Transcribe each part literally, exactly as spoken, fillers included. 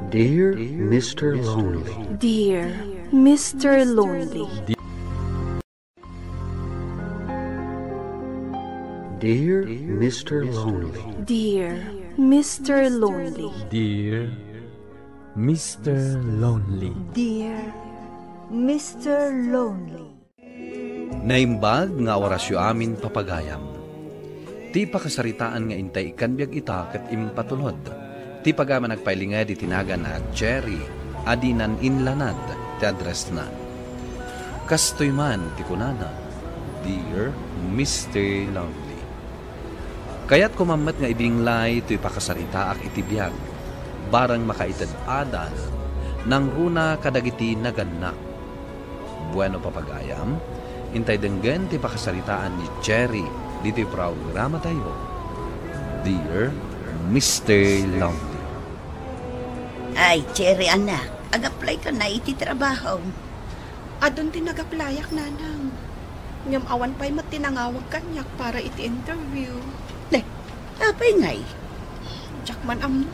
Dear Mister Lonely. Dear Mister Lonely. Dear Mister Lonely. Dear Mister Lonely. Dear Mister Lonely. Dear Mister Lonely. Naimbag nga orasyo amin, papagayam. Ti pakasaritaan nga intay ikkan biag ita ket impatulod. Ti pagayam a nagpailinged iti nagan a Cherry a dinan inlanad ti addressna. Kastoy man ti kunana, Dear Mister Lonely. Kayatko man met nga ibinglay toy pakasaritaak iti biag, bareng makaited adal, nangruna kadagiti nagannak. Bueno, papagayam, intay denggen ti pakasaritaan ni Cherry ditoy programatayo, Dear Mister Lonely. Ay, Cherry, anak, ag-apply ka na iti trabaho. Adun ti nag-applyak, nanang. Ngem awan pay met ti nangawag kaniak para iti interview. Ne, apay ngay? Diak man ammo.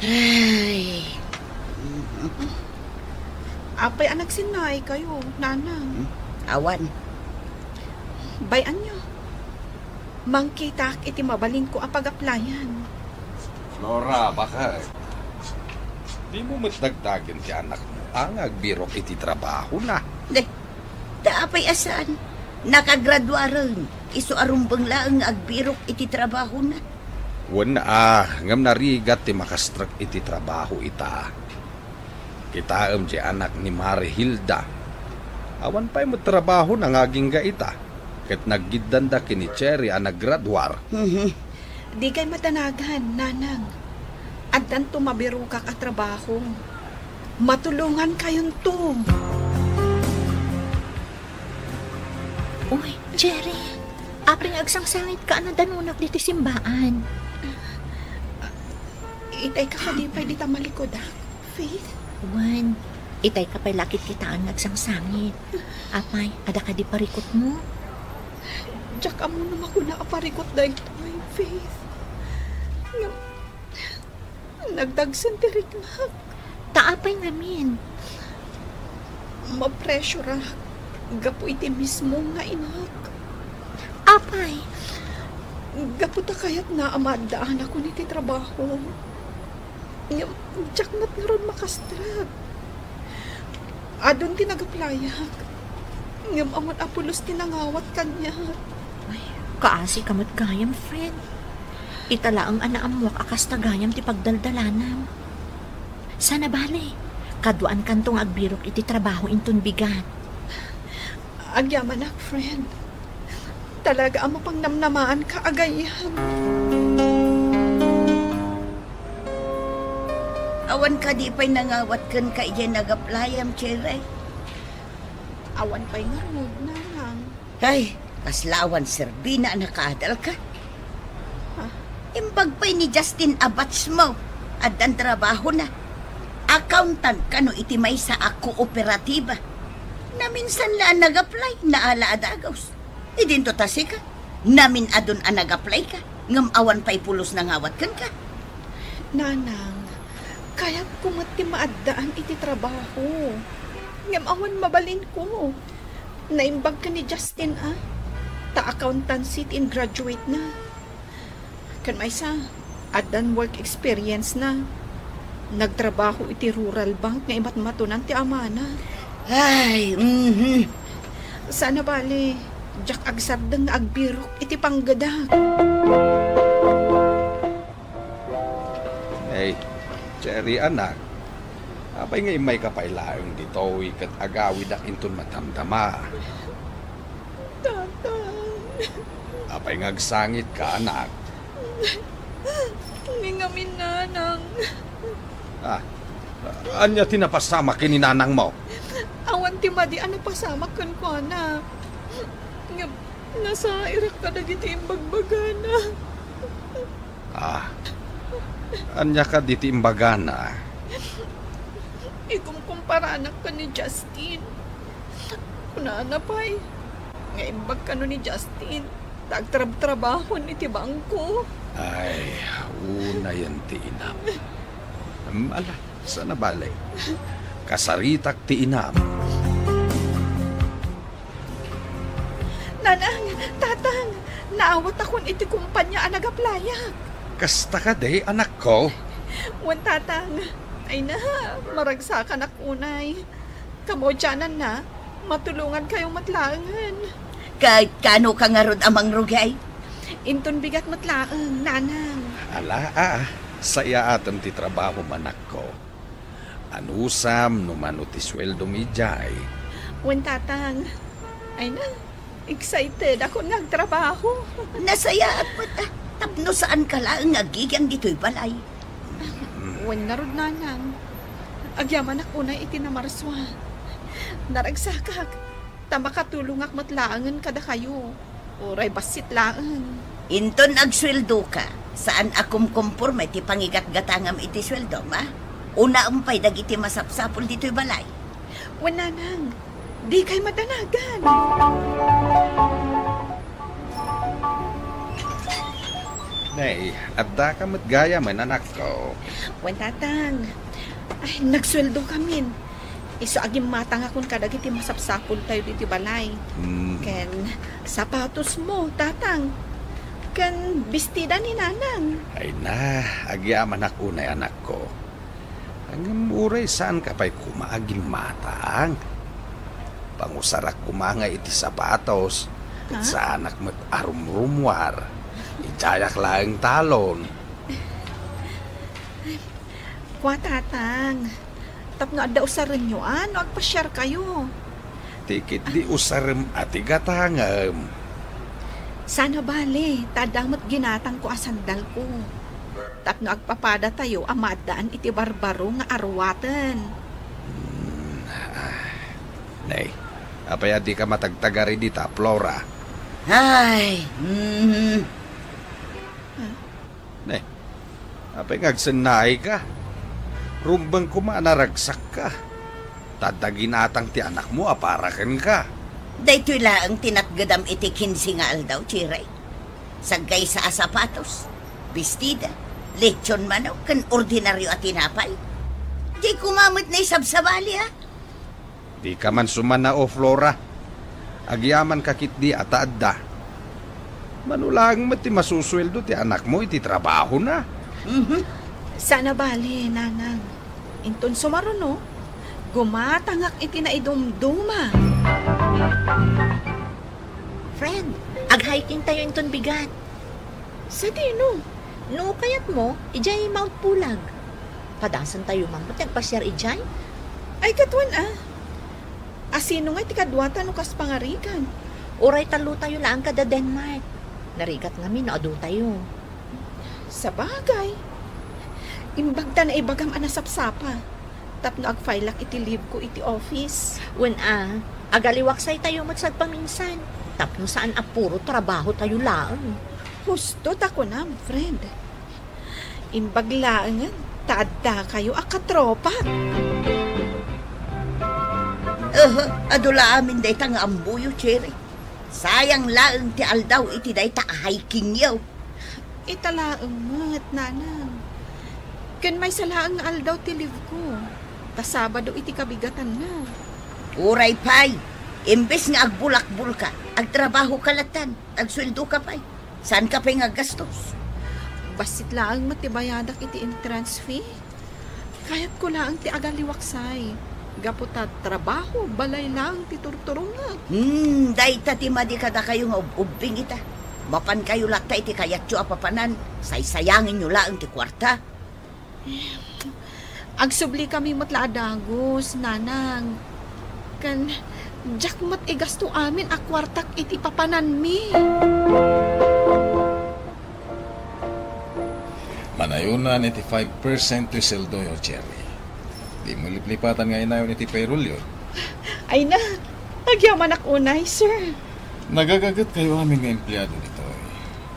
Ay. Apay a nagsinnaikayo, nanang? Hmm? Awan. Bay-anyo. Mangkitaak iti mabalinko a pag-applyan. Flora, baket. Dimo met dagdagen ti anakmo a nga agbirok iti trabahona. Ne, ta apay a saan? Nakagraduaren, isu a rumbeng laeng nga agbirok iti trabahona. Wen a, ngem narigat ti makastrek iti trabaho ita. Kitaem ti anak ni Mari Hilda. Awan pay met trabahona nga agingga ita, ket naggiddanda ken ni Cherry a naggraduar. Mhm. Dikay madanagan, nanang. Addanto mabirokak a trabaho. Matulongankayonto. Uy, Cherry, apay nga agsangsangitka a nadanonak ditoy simbaan? Itay ka kadi pay dita malikudak, Faith? Wen, itay ka pay la a kitkitaan nga agsangsangit. Apay, adda kadi parikutmo? Diak ammo no makuna a parikut daytoy, Faith. Ngem, nagdagsen ti riknak. Ta apay ngamin? Mapressureak gapu iti mismo nga inak. Apay? Gapu ta kayatna a maaddaanakon iti trabaho. Ngem, diak met ngarud makastrek. Adun ti nag-applyak. Ngem awan a pulos ti nangawat kaniak. Ay, kaasi ka met gayam, friend. Ita laeng a naammuak a kasta gayam ti pagdaldalanam. Sana bale, kaduaankanto nga agbirok iti trabaho inton bigat. Agyamanak, friend. Talaga a mapannamnamaanka a gayam. Awan kadi pay nangawat kenka idiay nag-applyam, Cherry? Awan pay ngarud, nanang. Ay, kasla awan serbina a nakaadalka. Ha? Imbag pay ni Justin a batch mo, addan trabahona. Accountant kano iti maysa a kooperatiba. Naminsan la a nag-apply, naala a dagus. Idinto ta sika, namin-adun a nag-apply ka, ngem awan pay pulos nangawat kenka. Nanang, kayatko met ti maaddaan iti trabaho. Ngem awan mabalinko. Naimbag ken ni Justin a, ta accountancy ti in-graduate na. Ken maysa, addan work experience na. Nagtrabaho iti rural bank nga imatmatonan ti amana. Ay, mhm. Sana bale, diak agsardeng nga agbirok iti panggedak. Ay, Cherry, anak, apay nga immayka pay laeng ditoy ket agawidak inton madamdama? Tatang. Apay nga agsangitka, anak? Ni ngamin, nanang. Ah, ania ti napasamak ken ni nanangmo? Awan ti madi a napasamak kenkuana. Ngem nasairak kadagiti imbagbagana. Ah, ania kadi ti imbagana? Ikumkumparanak ken ni Justin. Kunana pay nga imbag kano ni Justin ta agtrabtrabahon iti bangko. Ay, unayen ti inam. Hmm, ala, saan a bale. Kasaritak ti inam. Nanang, tatang, naawatakon iti kumpanya a nagaplayak. Kasta kadi, anakko? Wen, tatang. Ay na, maragsakanak unay. Kamaudiananna, matulongankayo met laengen. Ket kano ka ngarud a mangrugay? Inton bigat met laeng, nanang. Ala, a, sayaat ti trabahom, anakko. Anusam no mano ti sueldom idiay? Wen, tatang. Ay na, excited akon nga agtrabaho. Nasayaat met, a, tapno saanka laeng nga agigiang ditoy balay. Wen ngarud, nanang. Agyamanak unay iti namarsua. Naragsakak, ta makatulongak met laengen kadakayo. Uray bassit laeng. Inton agsueldoka, saan a kumkomporme ti pangigatgatangam iti sueldom, a? Unaem pay dagiti masapsapul ditoy balay. Wen, nanang, dikay madanagan. Nay, addaka met gayamen, anakko. Wen, tatang. Ay, nagsueldokamin. Isu a gimmatangakon kadagiti masapsapultayo ditoy balay. Hmm. Ken sapatosmo, tatang. Ken bestida ni nanang. Ay na, agyamanak unay, anakko. Ngem uray saanka pay koma a gimmatang. Pangusarak koma nga iti sapatos, ket Ha? saanak met a rumrumuar. Idiayak laeng talon. Kua, tatang. Tapno adda usarenyo, a, no agpasiarkayo. Ti ketdi usarem a ti gatangem. Saan a bale, ta adda met ginatangko a sandalko. Tapno agpapadatayo a maaddaan iti barbaro nga aruaten. Hmm, ah. Nay, apay a dika matagtagari dita, Flora? Ay, mm. Nay, apay nga agsennaayka? Rumbeng koma a naragsakka. Ta adda ginatang ti anakmo a para kenka. Daytoy laeng ti natgedam iti kinse nga aldaw, Cherry. Sagkaysa a sapatos, bestida, lechon manok, ken ordinario a tinapay. Diay koma met naisabsabali, a? Dika man sumanao, Flora. Agyamanka ketdi a ta adda. Mano laeng met ti masusueldo ti anakmo iti trabahona. Mhm. Saan a bale, nanang. Inton sumaruno, gumatangak iti naidumduma. Friend, ag-hiking tayo inton bigat. Sadino? No kayatmo, idiay Mount Pulag. Padasen tayo man met ti agpasiar idiay. Ay, ket wen, a. Asino ngay ti kaduata no kas pangarigan? Uray tallo tayo laeng kada Denmark. Narigat ngamin no adu tayo. Sabagay. Imbag ta naibagam a nasapsapa. Tapno agfile-ak iti leave ko iti office. Wen a, agaliwaksay tayo met sagpaminsan. Tapno saan a puro trabaho tayo laeng. Husto ta kunam, friend. Imbag laengen ta adda kayo a katropa. Aha, adu la amin dayta nga ammoyo, Cherry. Sayang laeng ti aldaw iti dayta a hikingyo. Ita laeng met, nanang. Ken maysa laeng nga aldaw ti leave ko. Ta Sabado iti kabigatanna. Uray pay, imbes nga agbulakbulka, agtrabahoka lattan, agsueldoka pay. Saanka pay nga aggastos? Bassit laeng met ti bayadak iti entrance fee. Kayatko laeng ti agaliwaksay. Gapu ta trabaho, balay laeng ti turturongak. Hmm, dayta ti madi kadakayo nga ub-ubbing ita. Mapankayo latta iti kayatyo a papanan, saysayangenyo laeng ti kuarta. Agsublikami met la a dagus, nanang. Ken diak met igasto amin a kuartak iti papananmi. Manayonan iti five percent ti sueldoyo, Cherry. Dimo liplipatan nga inayon iti payrollyo. Ay na, agyamanak unay, sir. Nagagagetkayo amin nga empleado ditoy.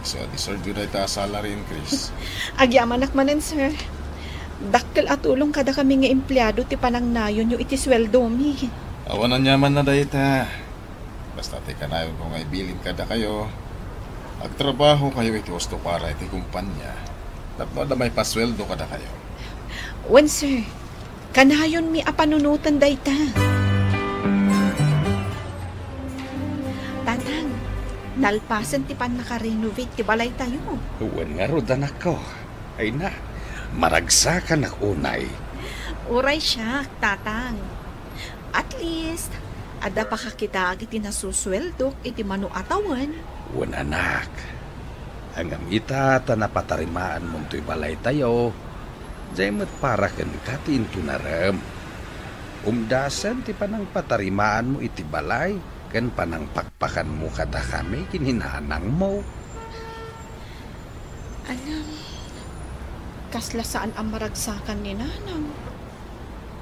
So, deserve yo dayta a salary increase. Agyamanak manen, sir. Dakkel a tulong kadakami nga empleado ti panangnayonyo iti sueldomi. Awan aniamanna dayta. Basta ti kanayonko nga ibilin kadakayo, agtrabahokayo iti husto para iti kumpanya tapno adda maipasueldo kadakayo. Wen, sir. Kanayonmi a panunoten dayta. Tatang, nalpasen ti pannakarenovate ti balaytayo. Wen ngarud, anakko. Ay na, maragsakanak unay. Uray siak, Tatang. At least, adda pakakitaak iti nasusueldok iti mano a tawen. Wen, anak. Ngem ita ta napatarimaanmontoy balaytayo, diay met para kenka ti intunarem. Umdasen ti panangpatarimaanmo iti balay ken panangpakpakanmo kadakami ken ni nanangmo. Anem, kasla saan a maragsakan ni nanang.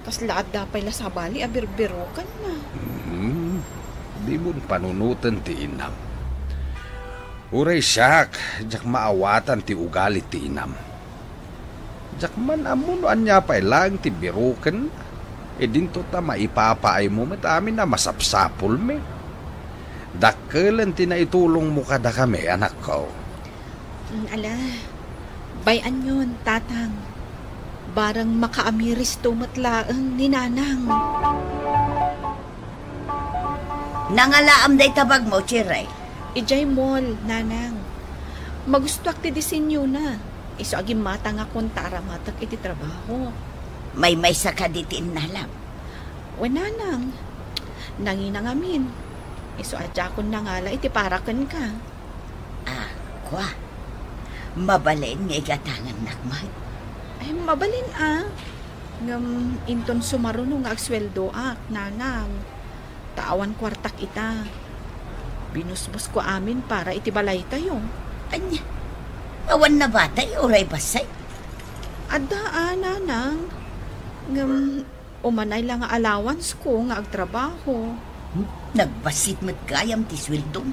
Kasla adda pay la sabali a birbirokenna. Mhm. Dimon panunoten ti inam. Uray siak, diak maawatan ti ugali ti inam. Diak man ammo no ania pay laeng ti biroken. Idinto ta maipapaaymo met amin a masapsapulmi. Dakkelen ti naitulongmo kadakami, anakko. Mm, ala, bay-anyon, Tatang. Barang makaamiristo met laeng ni Nanang. Nangalaam dayta bagmo, Cherry? Idiay mall, Nanang. Magustoak ti disenyona. Isu a gimmatangakon ta aramatek iti trabaho. Maymaysa kadi ti innalam? Wen, Nanang. Nangina ngamin. Isu a diakon nangala iti para kenka. Ah, kua. Mabalin nga igatangannak met. Ay, mabalin a. Ngem inton sumaruno nga agsueldoak, Nanang. Ta awan kuartak ita. Binusbosko amin para iti balaytayo. Ania? Awan nabatay uray bassit? Adda a, Nanang. Ngem umanay la nga allowance ko nga agtrabaho. Hmm? Nagbassit met gayam ti sueldom.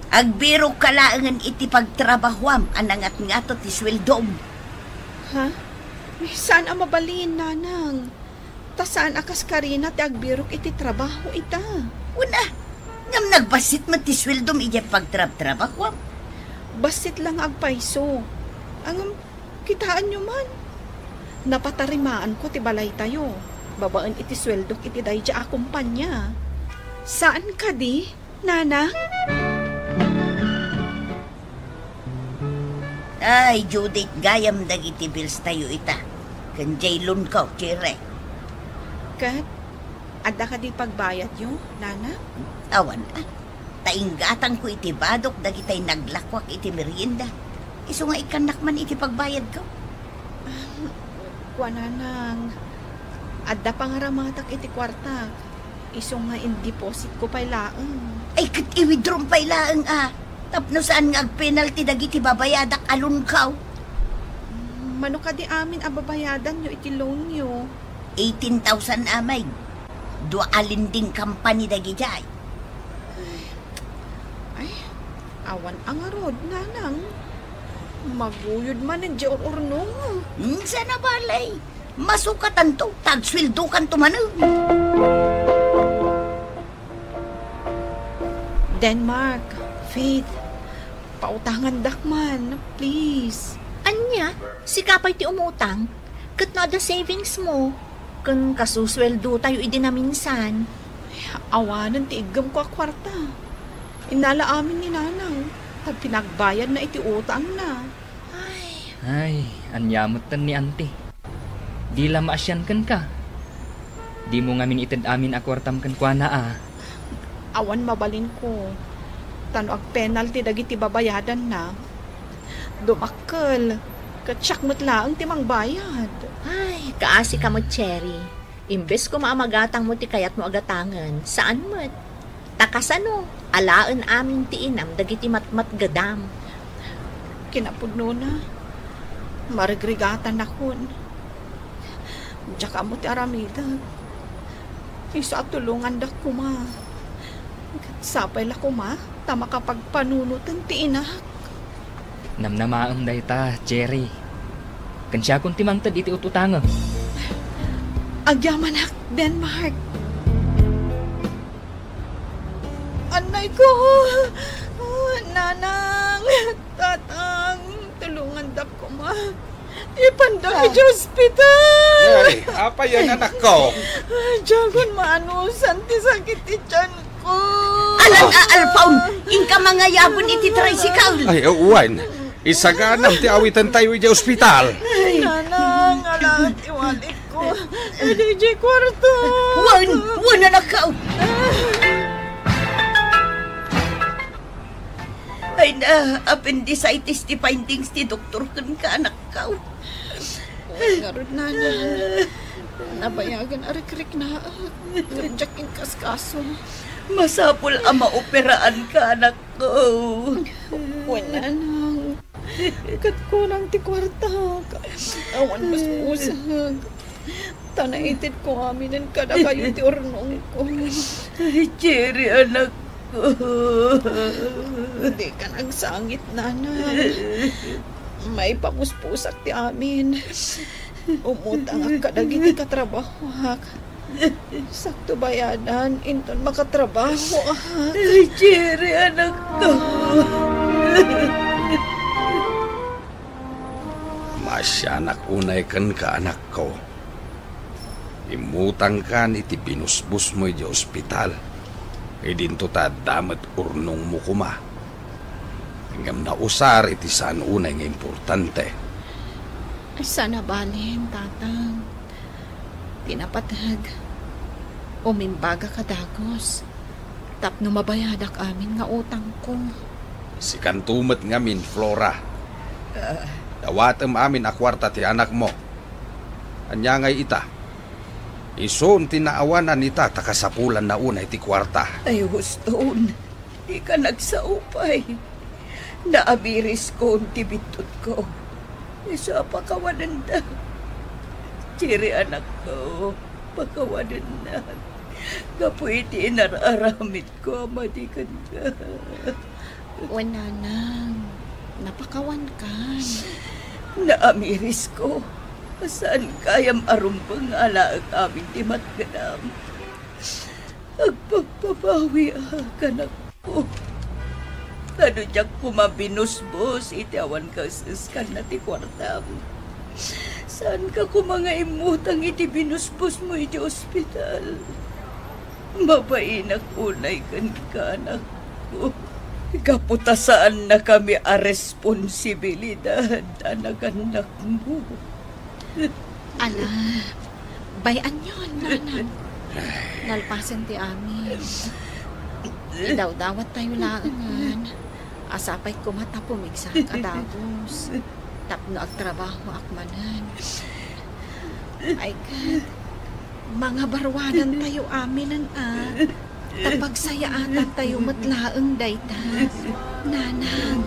Agbirokka laengen iti pagtrabahoam a nangatngato ti sueldom. Ha? Saan a mabalin, Nanang. Ta saan a kas Karina ti agbirok iti trabaho ita. Wen a, ngem nagbassit met ti sueldom idiay pagtrabtrabahoam. Bassit la nga agpayso. Ngem kitaenyo man. Napatarimaanko ti balaytayo babaen iti sueldok iti daydiay a kompania. Saan kadi, Nanang? Ay, Judith, gayam dagiti bills tayo ita. Ken jay loan ko, Cherry. Ket, adda kadi pagbayadyo, Nanang? Awan, a. Ta inggatangko iti badok dagitay naglakuak iti merienda. Isu nga ikkannak man iti pagbayadko. Ah, kua, Nanang, adda pangaramatak iti kuartak. Isu nga in-depositko pay laeng. Ay, ket i-withdraw pay laeng, a. Tapno saan nga agpenalty dagiti babayadak a loan ko. Mano kadi amin a babayadanyo iti loanyo? Eighteen thousand a, may. Dua a lending company dagidiay. Ay, awan a ngarud, Nanang. Maguyod man idiay ur-urnong. Hmm, saan a balay. Masukatanto, ta agsueldokanto manen. Denmark, Faith, pautangandak man, please. Ania? Sika pay ti umutang? Ket no adda savings mo, ken kasusueldo tayo idi naminsan. Awanen ti iggem ko a kuarta. Innala amin ni Nanang, ta pinagbayadna iti utangna. Ay. Ay, ania metten ni Auntie? Di la maasian kenka. Dimo ngamin ited amin a kuartam kenkuana, a. Awan mabalinko. Ta no agpenalty dagiti babayadanna, dumakkel, ket siak met laeng ti mangbayad. Ay, kaasika met, Cherry. Imbes koma a magatangmo ti kayatmo a gatangen, saan met. Ta kasano, alaen amin ti inam dagiti matmatgedam. Kinapudnona, marigrigatanakon. Diak ammo ti aramidek. Isu a tulongandak koma. Ket sapay la koma ta makapagpanunoten ti inak. Namnamaem dayta, Cherry. Ken siakon ti mangted iti ut-utangem. Agyamanak, Denmark. Annay ko! Nanang! Tatang! Tulongandak koma. Ipandak idiay ospital. Ay, apay yan, anakko? Diakon maanusan ti sakit ti tiyanko. Alan a Alpaon, inka mangayabon iti tricycle. Ay, wen. Isaganam ti awitentayo idiay ospital. Nanang, ala ti walikko. Idiay kuarto. Wen, wen, anakko. Ay na, appendicitis ti findings ti doktor kenka, anakko. Wen ngarud, nanang. Nabayagan a rikriknaak. Ngem diak inkaskaso. Masapul a maoperaanka, anakko. Wen, nanang. Ket kulang ti kuartak. Awan busbusag. Ta naitedko aminen kadakayo ti urnongko. Ay, Cherry, anakko. Dikan agsangit, nanang. Maipamuspusak ti amin. Umutangak kadagiti katrabahoak. Sakto bayadan, inton makatrabahoak. Ay, Cherry, anakko. Maasianak unay kenka, anakko. Immutangkan iti binusbosmo idiay ospital. Idinto ta adda met urnongmo koma. Ngem nausar iti saan unay nga importante. Saan a bale, tatang. Ti napateg, umimbagak a dagus tapno mabayadak amin nga utangko. Sikanto met ngamin, Flora. Ah. Dawatem amin a kuarta ti anakmo. Ania ngay ita? Isun ti naawanan ita ta kasapulanna unay ti kuarta. Ay, huston. Dika nagsao pay. Naamiriskon ti bittutko. Isu a pakawanenda. Cherry, anakko, pakawanennak. Gapu iti inar-aramidko a madi kenka. Wen, nanang, napakawankan. Naamirisko. Saan gayam a rumbeng nga alaek amin ti matgedam. Agpagpabawiak, anakko. Ta no diak koma binusbos iti awan kaes-eskanna ti kuartam, saanka koma nga immutang iti binusbosmo iti ospital. Mabainak unay kenka, anakko. Gapu ta saannakami a responsibilidad a nagannakmo. Ala, bay-anyon, nanang. Nalpasen ti amin. Idawdawattayo laengen a sapay koma ta pumigsaak a dagus tapno agtrabahoak manen. Ay ket, mangabaruadantayo aminen a, ta pagsayaatantayo met laeng dayta, nanang.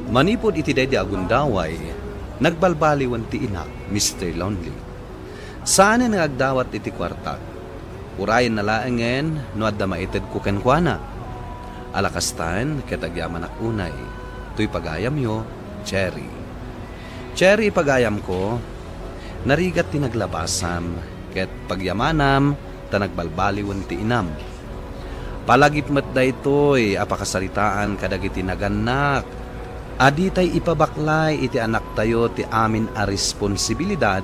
Manipud iti daydi a gundaway, nagbalbaliwen ti inak, Mister Lonely. Saanen nga agdawat iti kuartak. Urayenna laengen no adda maitedko kenkuana. Ala kastan, ket agyamanak unay. Toy pagayamyo, Cherry. Cherry, pagayamko, narigat ti naglabasam, ket pagyamanam ta nagbalbaliwen ti inam. Palagip met daytoy a pakasaritaan kadagiti nagannak a ditay ipabaklay iti anaktayo ti amin a responsibilidad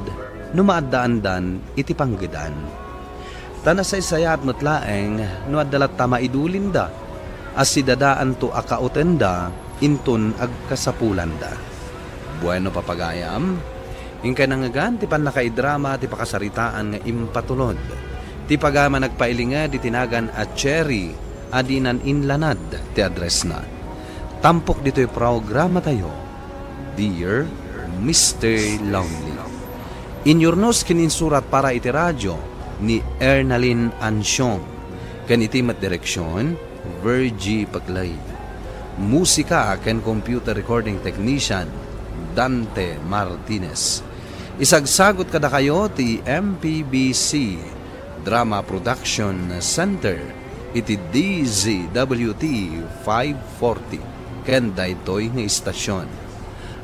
no maaddaandan iti panggedan. Ta nasaysayaat met laeng no adda latta maidulinda a sidadaanto a kautenda inton agkasapulanda. Bueno, papagayam, inkay nangngegan ti pannakaidrama ti pakasaritaan nga impatulod. Ti pagayam a nagpailinged iti nagan a Cherry a dinan inlanad ti addressna. Tampok ditoy programatayo, Dear Mister Lonely. Inyurnos ken insurat para iti radio ni Ernalyn Ansiong, ken iti met direksion, Virgie Paclay. Musika ken computer recording technician, Dante Martinez. Isagsagut kadakayo ti M P B C Drama Production Center iti D Z W T five forty ken daytoy nga istasion.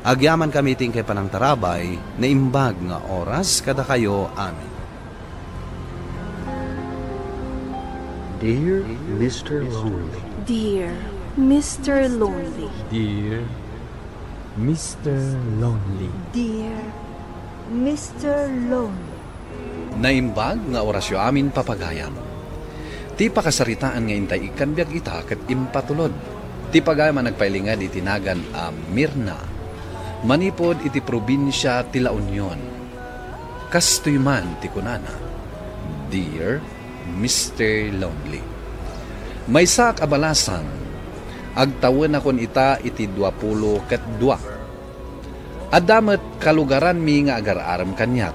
Agyamankami iti inkay panangtarabay, naimbag nga oras kadakayo amin. Dear Mister Lonely. Dear Mister Lonely. Dear Mister Lonely. Dear Mister Lonely. Naimbag nga orasyo amin, papagayam. Ti pakasaritaan nga intay ikkan biag ita ket impatulod ti pagayam a nagpailinged iti nagan a Mirna, manipud iti probinsia ti La Union. Kastoy man ti kunana, "Dear Mister Lonely, maysaak a balasang, agtawenakon ita iti duapulo ket dua. Adda met kalugaranmi nga agar-arem kaniak,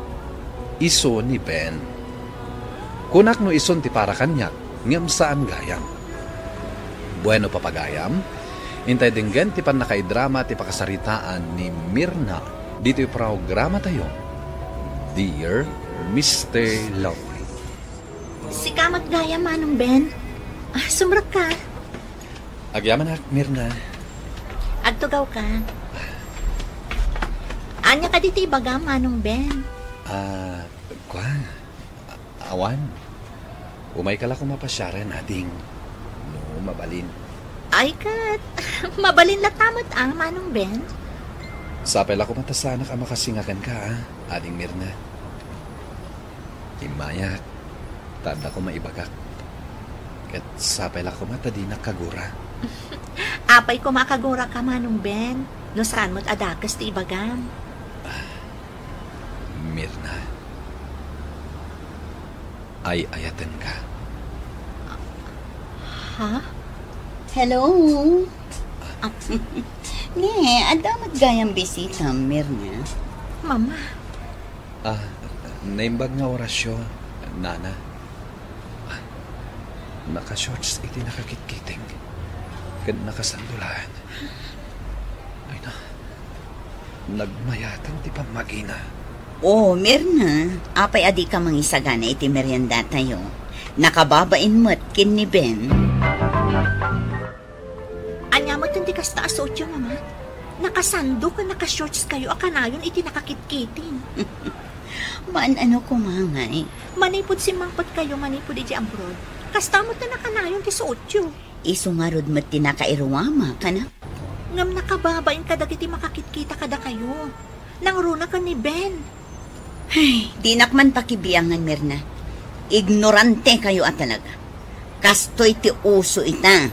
isu ni Ben. Kunak no isun ti para kaniak, ngem saan gayam." Bueno, papagayam, intay denggen ti pannakaidrama ti pakasaritaan ni Mirna ditoy programatayo, Dear Mister Lonely. Sika met gayam, Manong Ben. Ah, sumrekka. Agyamanak, Mirna. Agtugawka. Ania kadi ti ibagam, Manong Ben? Ah, kua. Awan. Umayka la koma pasiaren, ading. No, mabalin. Ay, ket, mabalin latta met, ah, Manong Ben. Sapay la koma ta saanak a makasinga kenka, ah, ading Mirna. Immayak, ta adda koma ibagak. Ket sapay la koma ta dinak kagura. Apay koma a kaguraka, Manong Ben, no saan met a dakes ti ibagam. Mirna, ay-ayatenka. Ha? Hello? Ah. Ne, adda met gayam bisita, Mirna. Mama. Ah, naimbag nga orasyo, Nana. Ah, naka-shorts iti nakakitkiting. Ken nakasando laeng. Ay na, nagmayaten ti pammagina. O, Mirna, apay a dika mangisagana iti meriendatayo? Nakababain met ken ni Ben. Ania met ti kasta a suotyo, Mama? Nakasando ken naka-shorts kayo a kanayon iti nakakitkiting. Maan-ano koma ngay? Manipud simmangpet kayo manipud idiay abroad, kasta met ti nakanayon ti suotyo. Isu ngarud met ti nakairuama, kanak. Ngem nakababain kadagiti makakitkita kadakayo. Nangruna ken ni Ben. Ay, dinak man pakibiangan, Mirna. Ignorante kayo a talaga. Kastoy ti uso ita.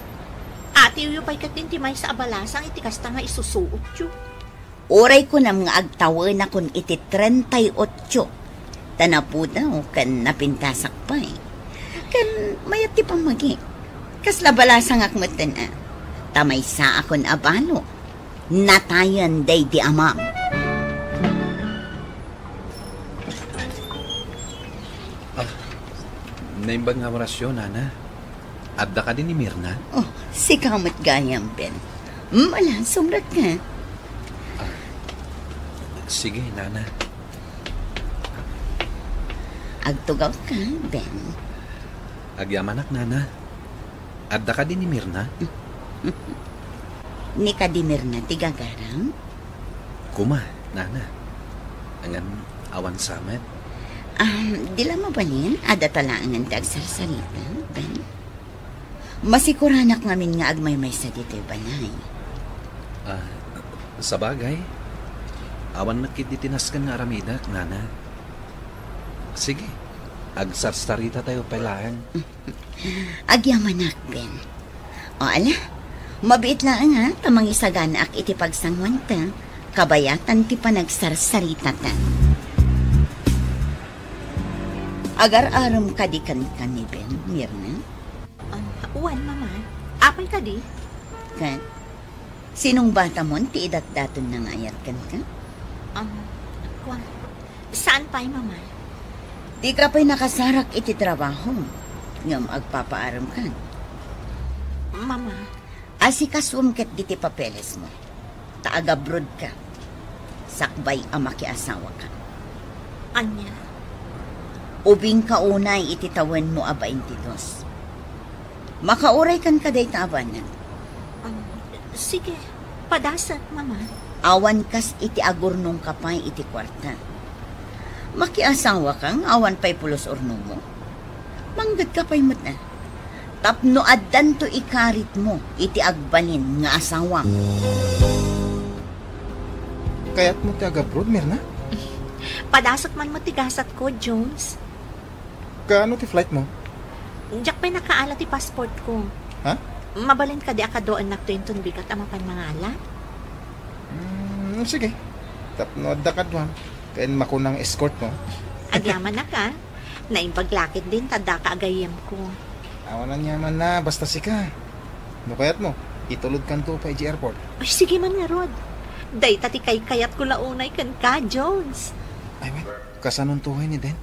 Atiwyo pay ket ti maysa a balasang iti kasta nga isusuotyo. Uray kunam nga agtawenakon iti treinta y ocho, ta napudaw ken napintasak pay. Ken mayat ti pammagi. Kasla balasangak metten a, ta maysaakon a balo. Natayen daydi amam. Ah, naimbag nga orasyo, Nana. Adda kadi ni Mirna? Oh, sika met gayam, Ben. Mm, ala, sumrekka. Ah, sige, Nana. Agtugawka, Ben. Agyamanak, Nana. Adda kadi ni Mirna? Ni kadi Mirna ti gagaram? Kuma, Nana. Ngem awan sa met. Ah, di la mabalin, adda ta laengen ti agsarsarita, Ben. Masikuranak ngamin nga agmaymaysa ditoy balay. Ah, sabagay, awan met ketdi ti nasken nga aramidek, Nana. Sige, agsarsarita tayo pay laeng. Agyamanak, Ben. O, ala, mabiit laeng, ha, ta mangisaganaak iti pagsanguanta, kabayatan ti panagsarsaritata. Agar-arem kadi kenka ni Ben, Mirna? Um, wen, Mama. Apay kadi? Ket, sinungbatamon ti idatdatonna nga ayat kenka? Um, kua, saan pay, Mama? Dika pay nakasarak iti trabaho, ngem agpapaarem kan. Mama. Asikasuem ketdi ti papelesmo, ta agabroad ka, sakbay a makiasawaka. Ania? Ubingka unay iti tawenmo a baintidos. Makauraykan ka dayta a banag. Um, sige, padasek, Mama. Awan kas iti agurnongka pay iti kuarta. Makiasawaka nga awan pay pulos urnomo. Manggedka pay met, a, tapno addanto ikaritmo iti agbalin nga asawa. Kayatmo ti agabroad, Mirna? Padasek man met ti gasatko, Jones. Kaano ti flight mo? Diak pay nakaala ti passport ko. Ha? Mabalin kadi a kaduaennakto inton bigat a mapan mangala? Mm, sige. Tapno adda kaduam, ken makunang escort mo. Agyamanak, a. Naimbag la ketdin ta addaka a gayyemko. Awan aniamanna, basta sika. No kayatmo, itulodkanto pay idiay airport. Ay, sige man ngarud. Dayta ti kaykayatko la unay kenka, Jones. Ay, wen, kasanonto ngay ni Den?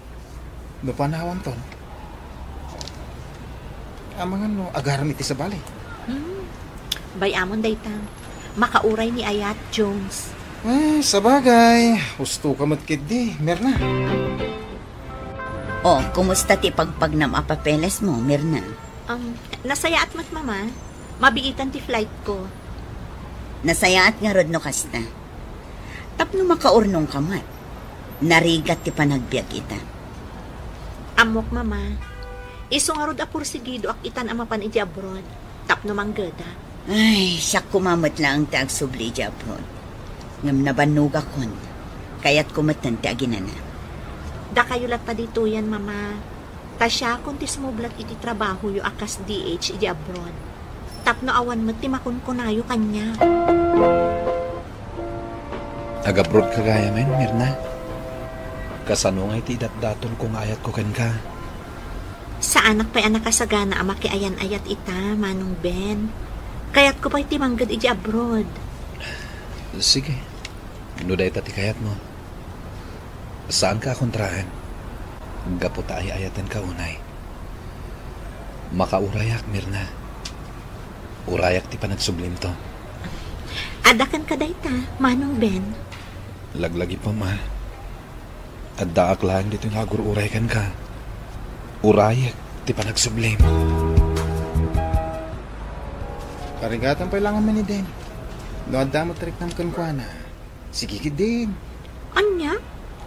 No panawanton, amangan no agaram iti sabali. Hmm. Bay-amon dayta. Makauray ni ayat, Jones. Eh, sabagay, husto ka met ketdi, Mirna. O, kumusta ti pagpagnam a papeles mo, Mirna? Um, nasayaat met, Mama. Mabiitan ti flight ko. Nasayaat ngarud no kasta. Tapno makaurnongka met. Narigat ti panagbiag ita. Ammok, Mama. Isu ngarud a pursigidoak itan a mapan iti abroad. Tapno manggeda. Ay, siak koma met laeng ti agsubli iti abroad. Ngem nabannogakon. Kayatko metten ti aginana. Dakayo latta ditoyen, Mama. Ta siakon ti sumublat iti trabahoyo a kas D H iti abroad. Tapno awan met ti makunkunayo kaniak. Agabroad ka gayamen, Mirna? Kasano ngay ti idatdatonko nga ayatko kenka? Saanak pay a nakasagana a makiayan-ayat ita, Manong Ben. Kayatko pay ti mangged iti abroad. Sige. No dayta ti kayatmo. Saanka a kontraen. Gapu ta ay-ayatenka unay. Makaurayak, Mirna. Urayak ti panagsublimto. Adda kenka dayta, Manong Ben. Laglagipem, a. Addaak laeng ditoy nga agur-uray kenka. Urayek ti panagsublim. Karigatan pay la ngamin ni Den. No adda met riknam kenkuana, sige ketdin. Ania?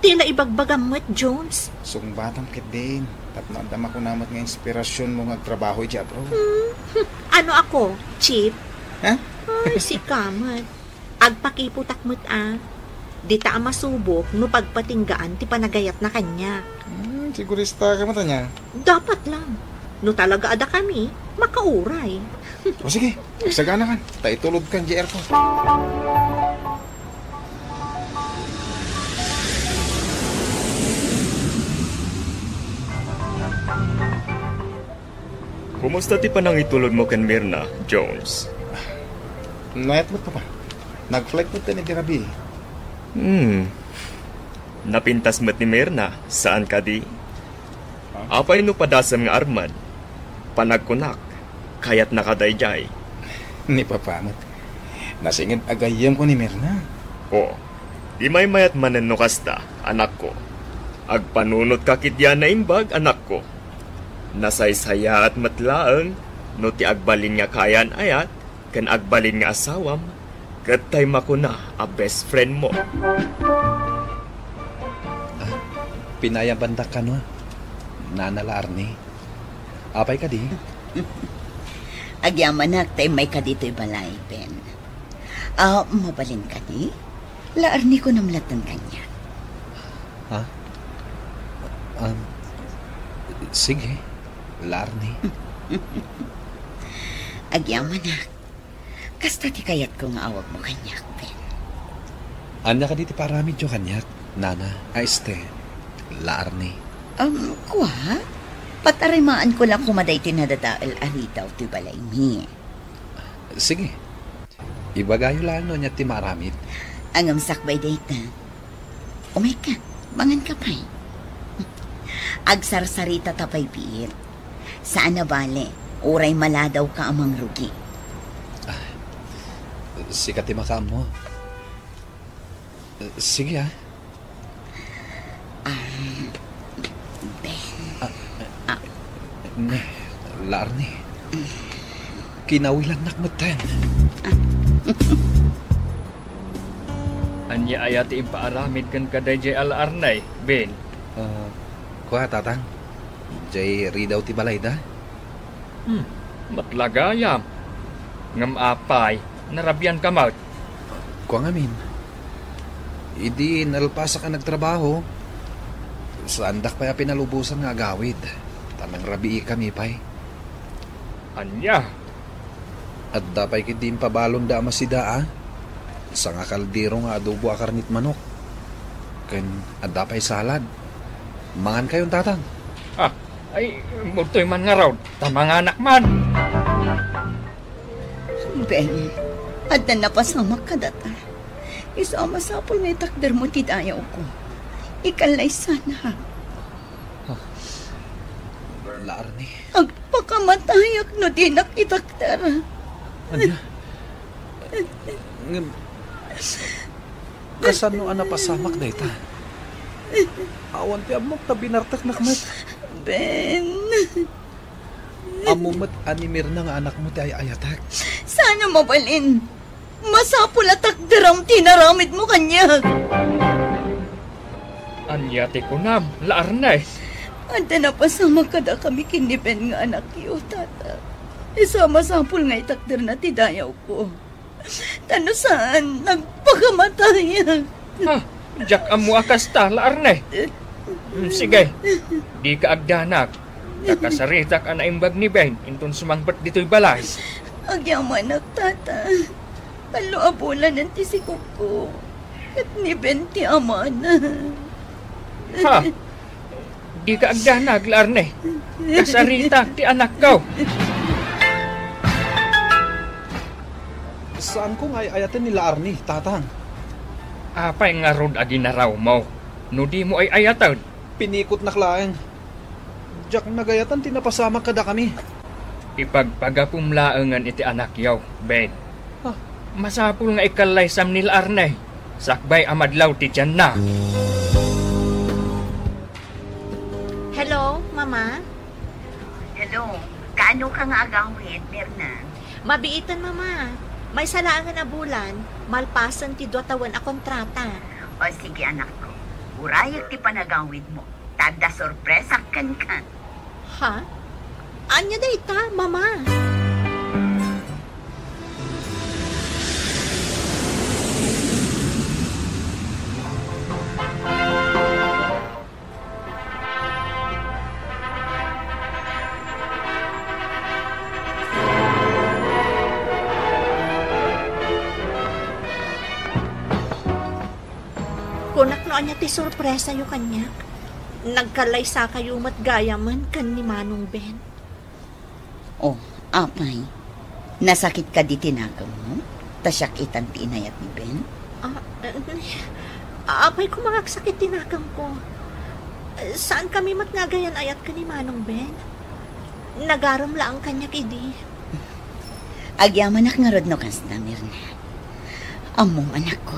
Ti la ibagbagam met, Jones. Sungbatam ketdin. Tapno adda makuna met nga inspirasionmo nga agtrabaho iti abroad. Hmm? Ano ako? Cheap? Ha? Ay, sika met. Agpakiputak met, a. Dita a masubok no pagpatinggaan ti panagayatna kaniak. Hmm, sigurista ka met ania? Dapat lang. No talaga adda kami, makauray. O sige, agsaganakan. Ta itulodkan diay airport. Kumusta ti panangitulodmo ken Mirna, Jones? Naayat met, Papa. Nag-flight met ken idi rabii. Hmm. Napintas met ni Mirna, saan kadi? Ha? Apay no padasem nga armed? Panagkunak, kayatnaka daydiay. Ni Papa met. Nasinged a gayyemko ni Mirna. O, di maymayat manen no kasta, anakko. Agpanunotka ketdi a naimbag, anakko. Nasaysayaat met laeng no ti agbalin nga kaayan-ayat ken agbalin nga asawam ket tay makuna a best friendmo. Ah, pinayabandak kano, Nana la Arnie. Apay kadi? Agyamanak ta immayka ditoy balay, Ben. Ah, mabalin kadi? La Arnie, kunam latten kaniak. Ha? Um, sige, La Arnie. Agyamanak. Kasta ti kayatko nga awagmo kaniak, Ben. Ania kadi ti paaramidyo kaniak, Nana? A, este, La Arnie. Um, kua? Patarimaanko la koma daytoy nadadael a ridaw ti balaymi. Sige. Ibagayo laeng no ania ti maaramid. Ngem sakbay dayta, umayka, manganka pay. Agsarsaritata pay biit. Saan a bale, uray maladawka a mangrugi. Ah, sika ti makaammo. Sige, a. Ah, Ben. Ah, ah. Ne, La Arnie. Kinawilannak metten. Ania aya ti impaaramid kenka daydiay a La Arnie, Ben? Ah, kua, Tatang. Diay ridaw ti balayda? Hmm, met la gayam. Ngem apay, narabianka met? Kua ngamin. Idi nalpasak a nagtrabaho, saandak pay a pinalubosan nga agawid, ta nangrabiikami pay. Ania? Adda pay ketdi impabalonda a masida a sangakaldero nga adobo a karnit manok. Ken adda pay salad. Mangankayon, Tatang. Ah, ay, mudtoy man ngarud, ta manganak man. Ben, adda napasamak kadata. Isu a masapul nga itakdermo ti dayawko. Ikallaysana. La Arne. Agpakamatayak no dinak itakder. Ania? Ngem, kasano a napasamak dayta? Awan ti ammok ta binarteknak met. Ben. Ammo met a ni Mirna nga anakmo ti ay-ayatek. Saan a mabalin? Masapul a takderam ti inaramidmo kaniak. Ania ti kunam, La Arne? Adda napasamak kadakami ken ni Ben nga anakyo, Tata. Isu a masapul nga itakderna ti dayawko. Ta no saan, nagpakamatayak. Ah, diak ammo a kasta, La Arne. Mm, sige, dika agdanag. Kakasaritak a naimbag ni Ben inton sumangpet ditoy balay. Agyamanak, Tata. Tallo a bulanen ti sikogko. Ket ni Ben ti amana. Ha? Dika agdanag, La Arne. Kasaritak ti anakko. Saanko nga ay-ayaten ni La Arne, Tatang. Apay ngarud a ginarawmo no dimo ay-ayaten? Pinikotnak laeng. Diak nagayatan ti napasamak kadakami. Ipagpagapum laengen iti anakyo, Ben. Ah. Masapul nga ikallaysam ni La Arne, sakbay a madlaw ti tianna. Hello, Mama? Hello. Kaano ka nga agawid, Mirna? Mabiiten, Mama. Maysa laengen a bulan, malpasen ti dua tawen a kontrata. O sige, anakko. Urayek ti panagawidmo. Ta adda sorpresak kenka. Ha? Ania dayta, Mama? Kunak no ania ti sorpresayo kaniak. Nagkallaysakayo met gayamen ken ni Manong Ben. Oh, apay, nasakit kadi ti nakemmo? Ta siak itan ti inayat ni Ben? Ah, eh, apay koma nga agsakit ti nakemko. Saankami met nga agayan-ayat ken ni Manong Ben. Nagarem laeng kaniak idi. Agyamanak ngarud no kasta, Mirna. Ammom, anakko,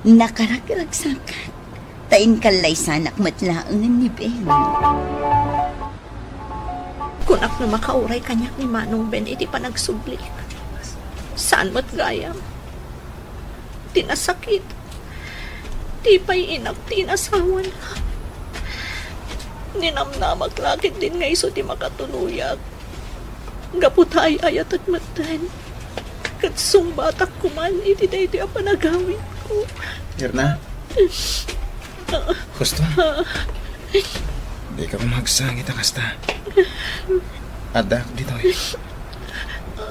nakaragragsakak, ta inkallaysanak met laengen ni Ben. Kunak no makauray kaniak ni Manong Ben iti panagsublik. Saan met gayam. Ti nasakit, ti pay inak ti inasawana. Ninamnamak la ketdin nga isu ti makatuloyak. Gapu ta ay-ayatek metten. Ket sungbatak koman iti daytoy a panagawidko. Mirna? Husto? Dika magsangit a kasta. Addaak ditoy.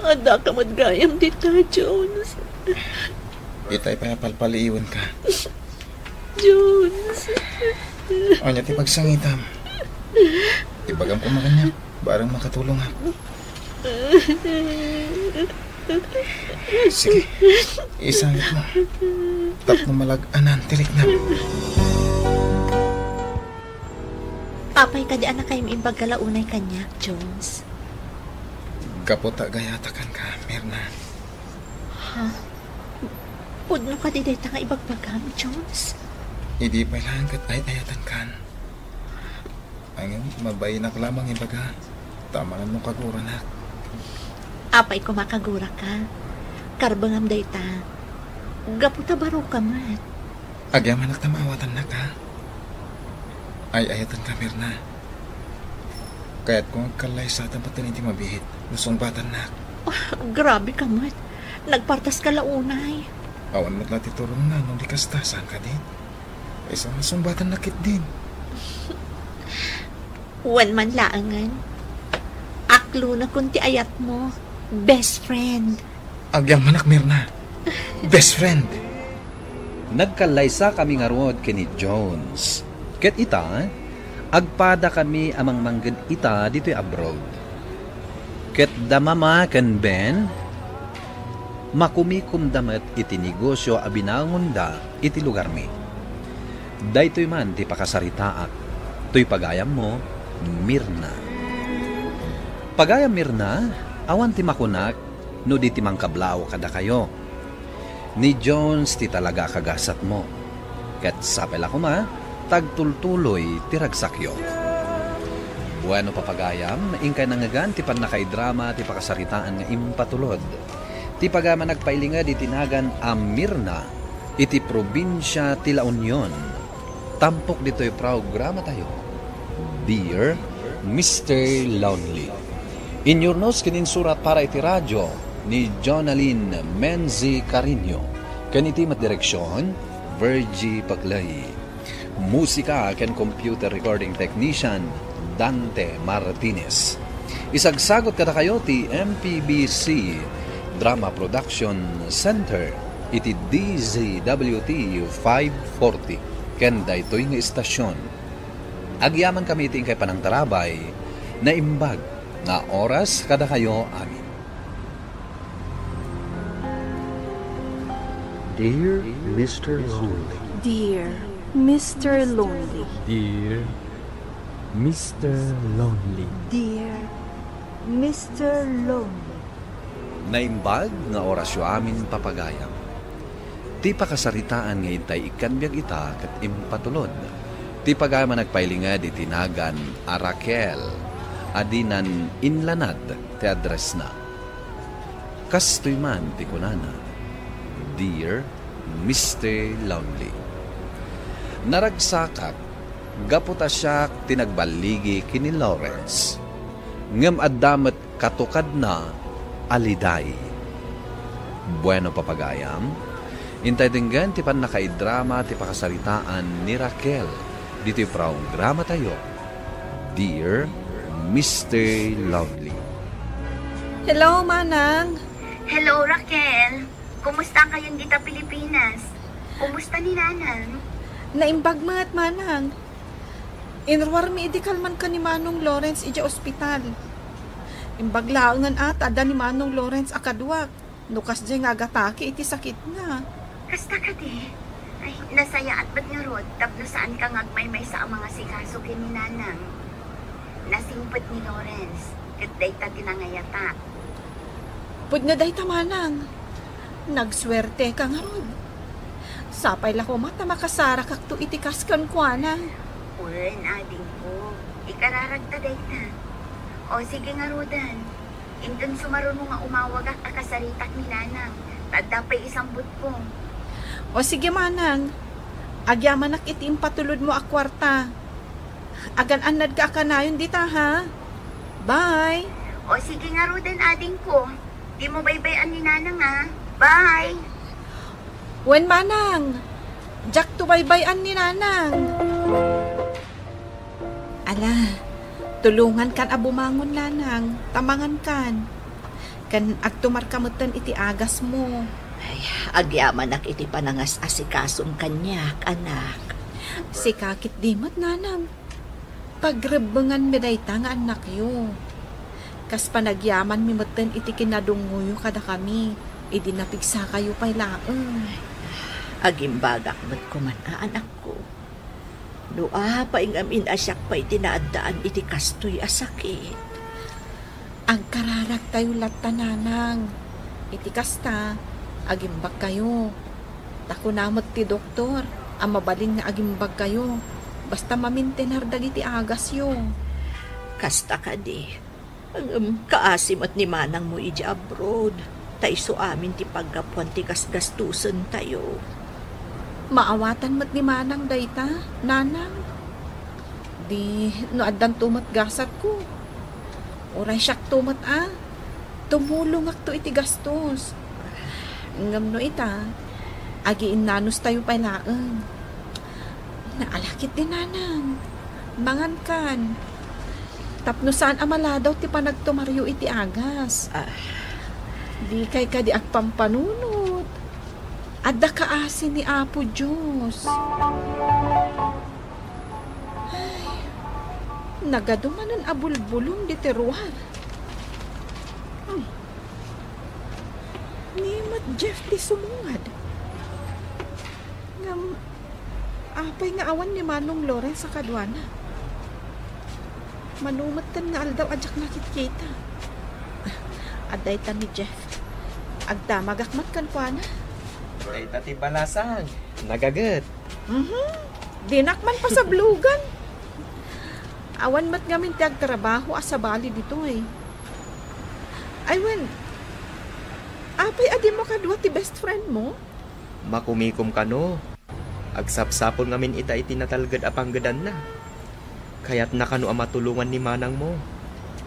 Addaka met gayam dita, Jones. Itay pay a palpaliiwenka. Jones. Ania ti pagsangitam? Ibagam koma kaniak, barang makatulongak. Sige, isangitmo. Tapno malag-anan ti riknam. Apay kadi a nakaymo imbag kalaunay kaniak, Jones? Gapu ta agayatakan ka, Mirna. Ha? Pudno kadi dayta nga ibagbagam, Jones? Idi pay laeng ket ay-ayatankan. Ngem mabainnak lamang ibaga, ta amangan no kaguranak. Apay koma kaguraka. Karbengam dayta. Gapu ta baroka met. Agyamanak ta maawatannak, ha? Ay-ayatanka, Mirna. Kayatko nga agkallaysatam metten iti mabiit no sungbatannak. Ah, grabe ka met. Nagpartaska la unay. Awan met la ti turongna no di kasta, saan kadi? Isu a sungbatanna ketdin. Wen man laengen. Aklonakon ti ayatmo. Best friend. Agyamanak, Mirna. Best friend. Nagkallaysakami ngarud ken ni Jones. Ket ita, agpadakami a mangmangged ita ditoy abroad. Ket da Mama ken Ben, makumikomda met iti negosio a binangonda iti lugarmi. Daytoy man ti pakasaritaak toy pagayammo, Mirna. Pagayam Mirna, awan ti makunak no di ti mangkablaaw kadakayo. Ni Jones ti talaga a kagasatmo. Ket sapay la koma, ta agtultuloy ti ragsakyo. Bueno, papagayam, inkay nangngegan ti pannakaidrama ti pakasaritaan nga impatulod. Ti pagayam a nagpailinged iti nagan a Mirna iti probinsia ti La Union. Tampok ditoy programatayo, Dear Mister Lonely. Inyurnos ken insurat para iti radyo ni Jonalyn Menzi Carino, ken iti met direksion, Virgie Paclay. Musika ken computer recording technician, Dante Martinez. Isagsagot kadakayo ti M P B C Drama Production Center iti D Z W T five forty ken daytoy nga istasion. Agyamankami iti inkay panangtarabay, naimbag nga oras kadakayo amin. Dear Mister Lonely. Dear Mister Lonely. Dear Mister Lonely. Dear Mister Lonely. Naimbag nga orasyo amin, papagayam. Ti pakasaritaan nga intay ikkan biag ita ket impatulod. Ti pagayam a nagpailinged iti nagan a Raquel a dinan inlanad ti addressna. Kastoy man ti kunana, Dear Mister Lonely. Naragsakak gapu ta siak ti nagballigi ken ni Lawrence. Ngem adda met katukadna a liday. Bueno, papagayam, intay denggen ti pannakaidrama ti pakasaritaan ni Raquel ditoy programatayo, Dear Mister Lonely. Hello, Manang. Hello, Raquel. Kumusta kayon dita Pilipinas? Kumusta ni Nanang? Naimbag met, Manang. Inruarmi idi kalman ken ni Manong Lawrence idiay ospital. Imbag laengen a ta adda ni Manong Lawrence a kaduak no kasdiay nga agatake iti sakitna. Kasta kadi? Ay, nasayaat met ngarud tapno saanka nga agmaymaysa a mangasikaso ken ni Nanang. Nasingpet ni Lawrence, ket dayta ti nangayatak. Pudno dayta, Manang. Nagsuerteka ngarud. Sapay la koma ta makasarakakto iti kas kenkuana. Wen, adingko. Ikararagta dayta. O, sige ngaruden. Inton sumaruno nga umawagak a kasaritak ni Nanang, ta adda pay isambutko. O, sige, Manang. Agyamanak iti impatulodmo a kuarta. Agan-annadka a kanayon dita, ha? Bye! O, sige ngaruden, adingko. Dimo baybay-an ni Nanang, a. Bye! Wen, Manang! Diakto baybay-an ni Nanang! Ala, tulongankan a bumangon, Nanang, ta mangankan. Ken agtumarka metten iti agasmo. Ay, agyamanak iti panangas-asikasom kaniak, anak. Sika ketdi met, Nanang. Pagrebbenganmi dayta nga annakyo. Kas panagyamanmi metten iti kinadungngoyo kadakami, idi napigsakayo pay laeng. Agimbagak met koman a anakko. No apay ngem in-asiak pay ti naaddaan iti kastoy a sakit. Agkararagtayo latta, Nanang. Iti kasta, agimbagkayo. Ta kuna met ti doktor a mabalin nga agimbagkayo, basta mamintenar dagiti agasyo. Kasta kadi, ngem kaasi met ni manangmo idiay abroad, ta isu amin ti paggapuan ti gasgastusentayo. Maawatan met ni manang dayta, nanang. Di, no addanto met gasatko, uray siakto met a, tumulongakto iti gastos. Ngem no ita, Agiinnanos tayo pay laeng. Naalakit di nanang. Mangankan. Tapno saan a maladaw ti panagtumaryo iti agas. Ah. Dikay kadi agpampanunot. Adda kaasi ni Apo Dios. Ay, nagadu manen a bulbulong ditoy ruar. Hmm. Ni met Jeff ti sumungad. Ngem, apay nga awan ni Manong Lawrence a kaduana? Mano metten nga aldaw a diak nakitkita. Adda ita ni Jeff. Agdamagak met kenkuana. Dayta ti balasang. Nagaget. Mhm. Dinak man pasablugan. Awan met ngamin ti agtrabaho a sabali ditoy. Ay, wen, apay a dimo kadua ti best friend mo? Makumikom kano. Agsapsapul ngamin ita iti natalged a panggedanna. Kayatna kano a matulongan ni manangmo.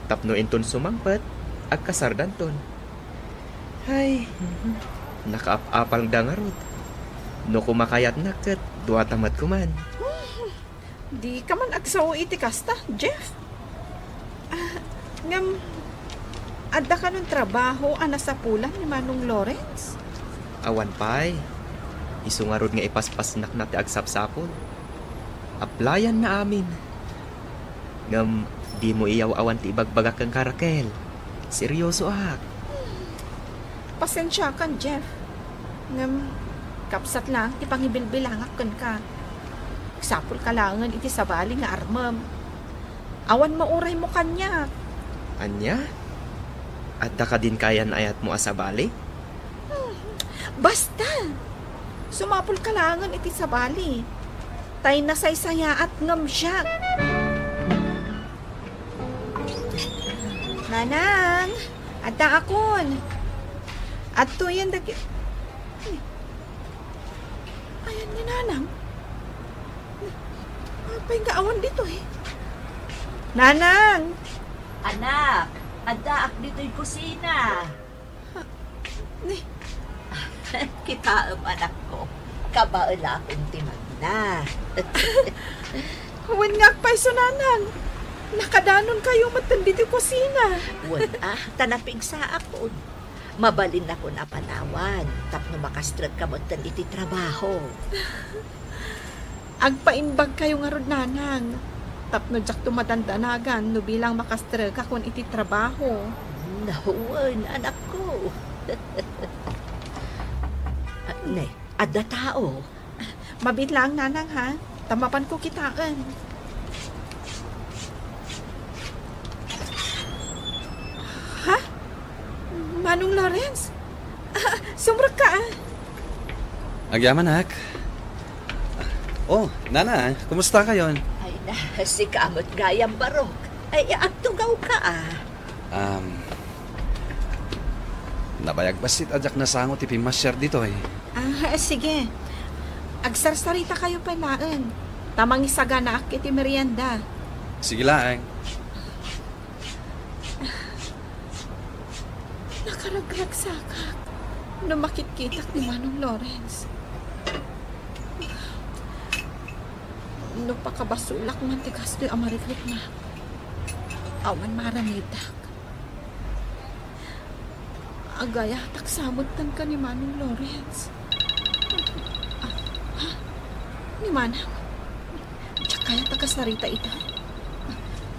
Tapno inton sumangpet, agkasardanton. Hay, nakaap-apalda ngarud. No kumakayatna ket duata met koman. Dika man agsao iti kasta, Jeff. Ah, ngem, adda kanon trabaho a nasapulan ni Manong Lawrence? Awan pay. Isu ngarud nga ipaspasnakna ti agsapsapul. Applyan na amin. Ngem, dimo iyaw-awan ti ibagbagak kenka, Raquel. Seryosoak. Pasensiakan, Jeff. Ngem, kabsat laeng ti pangibilbilangak kenka. Agsapulka laengen iti sabali nga armem. Awan mauraymo kaniak. Ania? Adda kadin kayan-ayatmo a sabali? Hmm, basta! Sumapulka laengen iti sabali. Tay nasaysayaat ngem siak. Nanang, addaakon. Adtoyen dagi-, Ayan ni Nanang. Apay nga awan ditoy? Nanang! Anak, addaak ditoy kusina. Ni? Kitaem, anakko. Kabaelakon ti magna. Wen nga agpayso, Nanang. Nakadanonkayo metten ditoy kusina. Wen, ah, ta napigsaakon. Mabalinnakon a panawan tapno makastrekka metten iti trabaho. Agpaimbagkayo ngarud, Nanang, tapno diakto madandanagan no bilang makastrekakon iti trabaho. Nawen, anakko. Ne, adda tao. Mabiit laeng, Nanang, ha? Ta mapanko kitaen. Ha? Manong Lawrence? Ah, sumrekka, ah. Agyamanak. Oh, Nana, kumusta kayon? Ay na, sika met gayam, Barok. Ay, agtugawka, ah. Um, nabayag bassit a diak nasango ti pimmasiar ditoy. Ah, sige. Agsarsarita kayo pay laeng. Ta mangisaganaak iti merienda. Sige laeng. Nakaragragsakak no makitkitak ni Manong Lawrence. No pakabasolak man ti kastoy a marikrikna, awan maaramidak. Agayatak sa met kenka ni Manong Lawrence. Ah, ha? Ni Manang? Diak kayat a kasarita ita.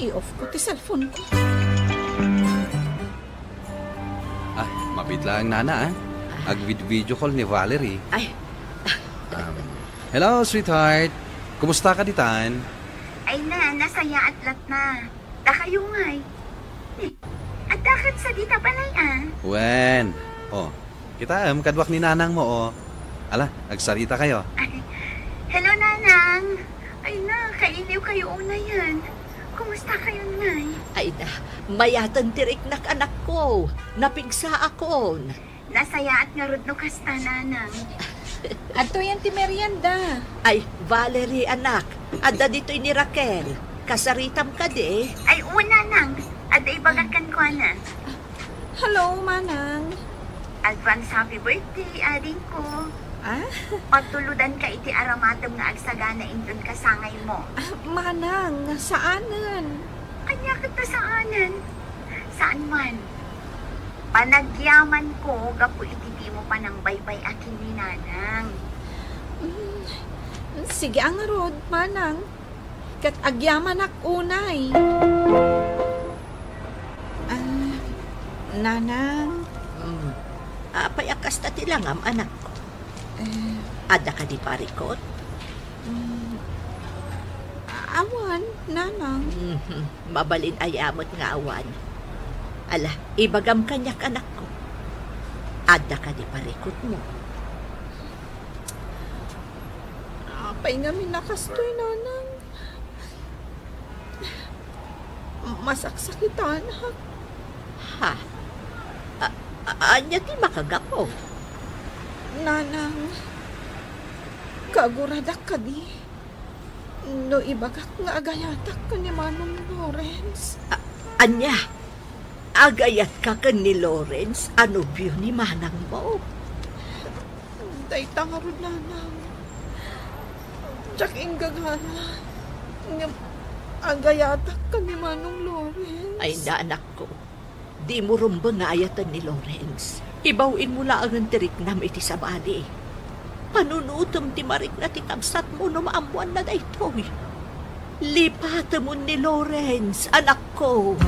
I-off ko ti cellphone ko. Ah, mabiit laeng, Nana, ah. Agvid-video call ni Valerie. Ay. Um, hello, sweetheart. Kumusta ka ditan? Ay na, nasayaat latta. Dakayo ngay. Eh, adda ket sa dita balay, ah. Wen. Oh, kitaem, kaduak ni nanang mo, oh. Ala, agsarita kayo. Ay, hello, Nanang. Ay na, kailiw kayo unayen. Kumusta kayo, Nay? Ay na, mayaten ti riknak, anakko. Napigsaakon. Nasayaat ngarud no kasta, Nanang. Adtoyen ti merienda. Ay, Valerie, anak. Adda ditoy ni Raquel. Kasaritam kadi? Ay, oo, Nanang. Adda ibagak kenkuana. Hello, Manang. Advance happy birthday, adingko. Ah? Patulodanka iti aramatem nga agsagana inton kasangaymo. Ah, manang, saanen. Ania ket ta saanen? Saan man. Panagyamanko gapu iti dimo panangbaybay-a ken ni Nanang. Mm, sige a ngarud, manang. Ket agyamanak unay. Ah, Nanang. Mm. Apay a kasta ti langam, anakko? Eh. Adda kadi parikut? Mm, awan, Nanang. Mhm. Mabalin aya met nga awan. Ala, ibagam kaniak, anakko. Adda kadi parikutmo? Apay ngamin a kastoy, Nanang? Masaksakitanak. Ha? A-, a-, ania ti makagapu? Nanang, kaguradak kadi no ibagak nga agayatak ken ni Manong Lawrence. A-, ania? Agayatka ken ni Lawrence a nobio ni manangmo? Dayta ngarud, Nanang. Diak inggagana ngem agayatak ken ni Manong Lawrence. Ay, anakko, dimo rumbeng nga ayaten ni Lawrence. Ibaw-inmo laengen ti riknam iti sabali. Panunotem ti marikna ti kabsatmo no maammoanna daytoy. Lipatemon ni Lawrence, anakko.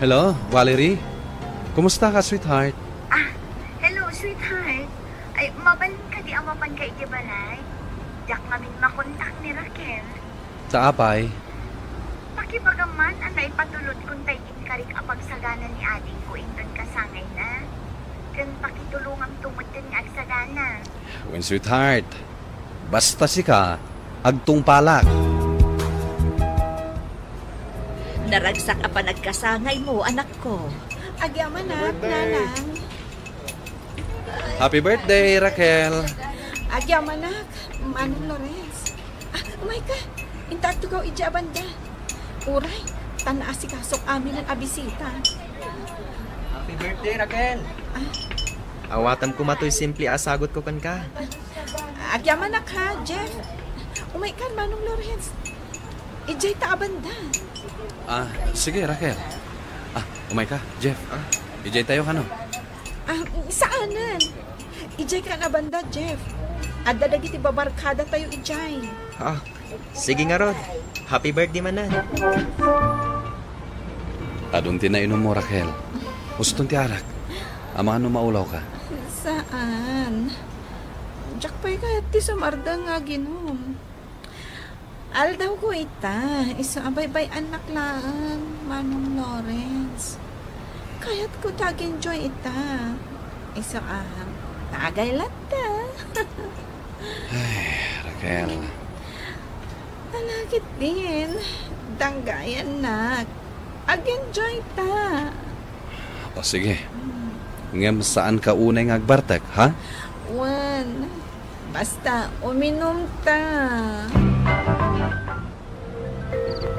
Hello, Valerie? Kumusta ka, sweetheart? Ah, hello, sweetheart. Ay, mabalin kadi a mapanka iti balay? Diak ngamin makontak ni Raquel. Ta apay? Pakibagam man a naipatulodkon tay inkarik a pagsagana ni adingko inton kasangayna. Ken pakitulongamto metten nga agsagana. Wen, sweetheart, basta sika, agtungpalak. Naragsak a panagkasangaymo, anakko. Agyamanak, Nanang. Happy birthday, Raquel. Agyamanak, Manong Lawrence. Ah, umayka. Intaak tugaw idiay a banda. Uray, ta naasikasok amin a bisita. Happy birthday, Raquel. Ah. Awatem koma toy simple a sagutko kenka. Agyamanak ha, Jeff. Umayka, Manong Lawrence. Idiay ta a banda. Ah, sige, Raquel. Ah, umayka, Jeff. Ah? Idiay tayo kano? Ah, saanen. Idiay kan a banda, Jeff. Adda dagiti babarkada tayo idiay. Ah, sige ngarud. Happy birthday manen. Adun ti nainummo, Raquel. Uston ti arak. Amangan no maulawka. Saan. Diak pay kayat ti sumardeng nga aginum. Aldawko ita, isu a baybay-annak laeng, Manong Lawrence. Kayatko ta ag-enjoy ita. Isu a, naagay latta. Ay, Raquel. Ala ketdin, danggayannak. Ag-enjoy ta. O sige. Hmm. Ngem saanka unay nga agbartek, ha? Wen, basta uminum ta.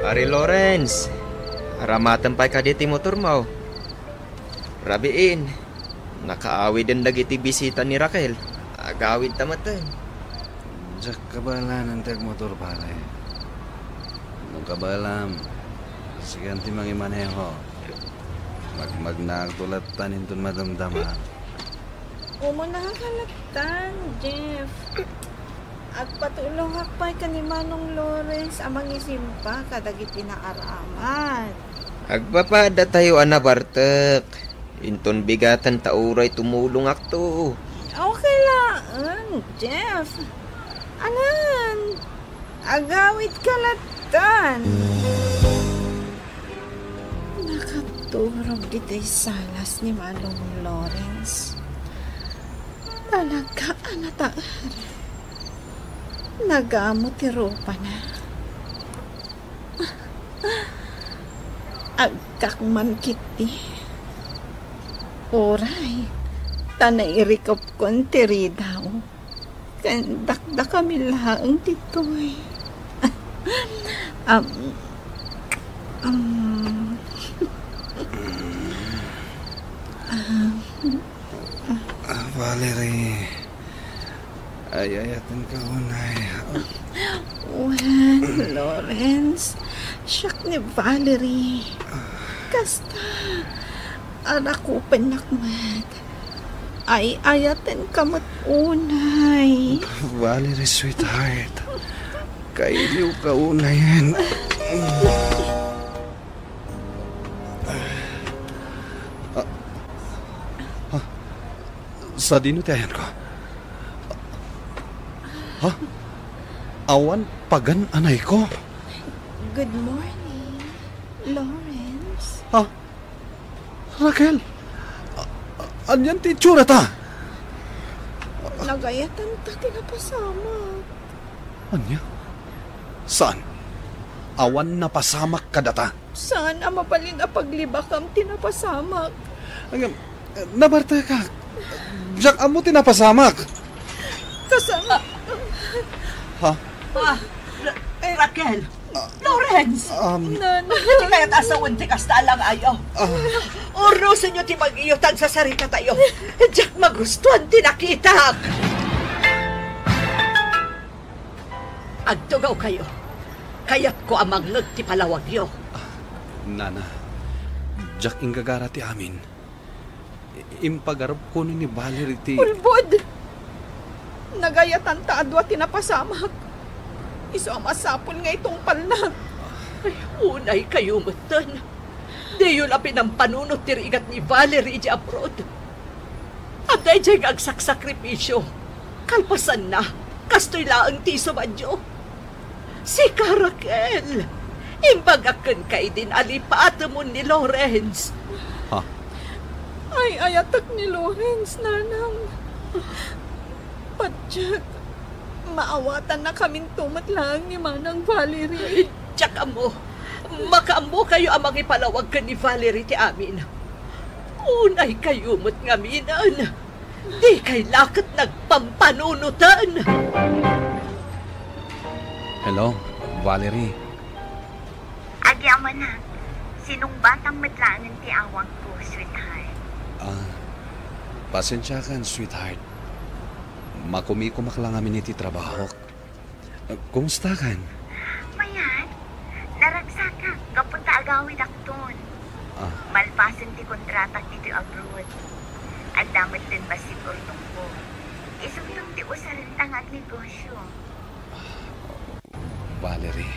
Ari Lawrence, aramatem pay kadi ti motormo? Rabiin, nakaawiden dagiti bisita ni Raquel. Agawid ta metten. Diak kabaelan ti agmotor, pare. No kabaelam, sika ti mangimaneho. Magmagnaakto lattan inton madamdama. Umuna ka lattan, Jeff. Agpatulongak pay ken ni Manong Lawrence a mangisimba kadagiti naaraman. Agpapadatayo a nabartek. Inton bigaten ta uray tumulongakto. Okay laeng, Jeff. Anan, agawid ka lattan. Nakaturog ditoy salas ni Manong Lawrence. Talaga a nataer. Nagamo ti rupana. Agkakman ketdi. Uray, ta nairikupkon ti ridaw. Ken dakdakami laeng ditoy. Am, am, am. Ah, Valerie, ay-ayatenka unay. Wen, Lawrence, siak ni Valerie. Kasta, arakupennak met. Ay-ayatenka met unay. Valerie, sweetheart, kailiwka unayen. Ah, ah, sadino ti ayanko? Ha? Awan pagan-anayko? Good morning, Lawrence. Ha? Raquel? A-, a-, anian ti itsurata? Nagayatanta ti napasamak. Ania? Saan? Awan napasamak kadata? Saan a mabalin a paglibakam ti napasamak? Ngem, nabartekak. Diak ammo ti napasamak. Kasama. Ha? Ah, Ra-, Raquel, Lawrence, um, Nana. Iti kayat a sawen ti kasta a langayo. Ah. Urnosenyo ti bagiyo tan sasaritatayo. Diak magustuan ti nakitak. Agtugawkayo. Kayatko a mangngeg ti palawagyo. Ah, Nana, diak inggagara ti amin. I-, impagarupko ni Valerie ti... Ulbod! Nagayatanta a dua ti napasamak. Isu a masapul nga itungpalnak. Ay, unaykayo metten. Diyo la pinampanunot ti rigat ni Valerie idiay abroad. Adda idiay nga agsaksakripisio. Kalpasanna, kastoy laeng ti isubadio. Sika, Raquel, imbagak kenka idin a lipatemon ni Lawrence. Ha? Ay-ayatek ni Lawrence, Nanang. Patiek, maawatannakaminto met laeng ni Manang Valerie. Diak ammo. Makaammokayo a mangipalawag ken ni Valerie ti amin. Unaykayo met ngaminen. Dikay la ket nagpampanunoten. Hello, Valerie. Agyamanak, sinungbatam met laengen ti awagko, sweetheart. Ah, pasensiakan, sweetheart. Makumikumak la ngamin iti trabahok. Kumustakan? Mayat, naragsakak gapu ta agawidakton. Ah. Malpasen ti kontratak ditoy abroad, adda metten bassit urnongko. Isuton ti usarenta nga agnegosio. Valerie.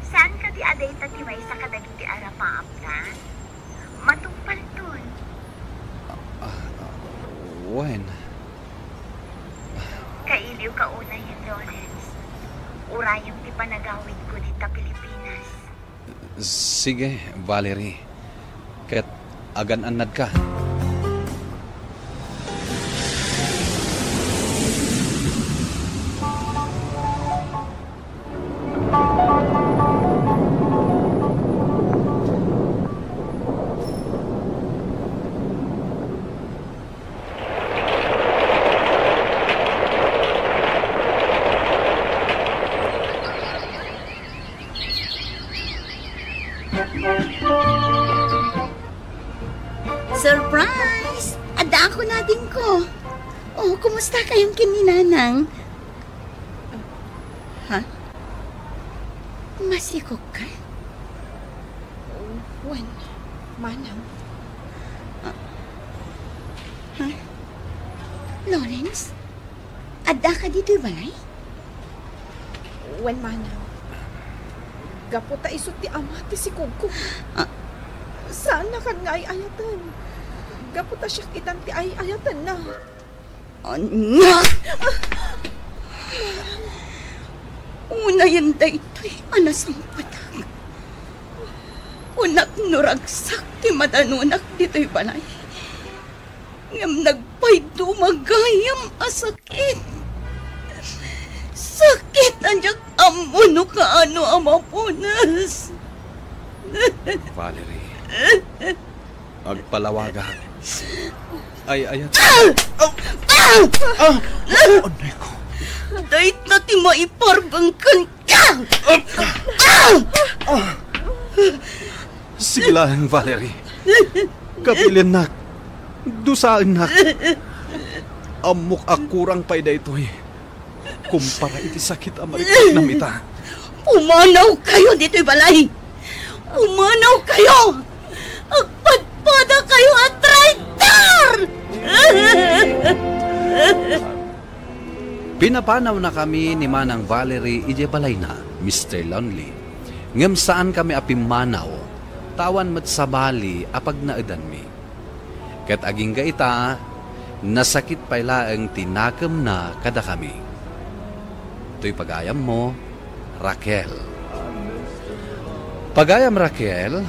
Saan kadi a dayta ti maysa kadagiti arapaapta? Matungpalton. Ah, ah, wen. Kailiwka unayen, Lawrence. Urayem ti panagawidko dita Pilipinas. Sige, Valerie. Ket agan-annadka. Surprise! Adda ako nadingko. Oh, kumusta kayong ken ni Nanang? Ha? Masikog ka? Wen, Manang. Ah. Ha? Lawrence? Adda ka ditoy balay? Wen, Manang. Gapu ta isu ti ama ti sikogko. Ah. Saannakan nga ay-ayaten. Gapu ta siak itan ti ay-ayatenna. Ania? Unayen daytoy a nasungpetak. Kunak no ragsak ti madanunak ditoy balay. Ngem nagpayduma gayam a sakit. Sakit a diak ammo no kaano a mapunas. Valerie, agpalawagak. Ay-ayat. Ah! Ah! Ah! Anay ko. Dayta ti maiparbeng kenka. Ah! Ah! Sige laeng, Valerie. Kabilennak. Dusaennak. Ammok a kurang pay daytoy kumpara iti sakit a mariknam ita. Pumanawkayo ditoy balay! Pumanawkayo! Agpadpadakayo a traitor! Pinapanawnakami ni Manang Valerie idiay balayna, Mister Lonely. Ngem saankami a pimmanaw, ta awan met sabali a pagnaedanmi. Ket agingga ita, nasakit pay laeng ti nakemna kadakami. Toy pagayammo, Raquel. Pagayam Raquel,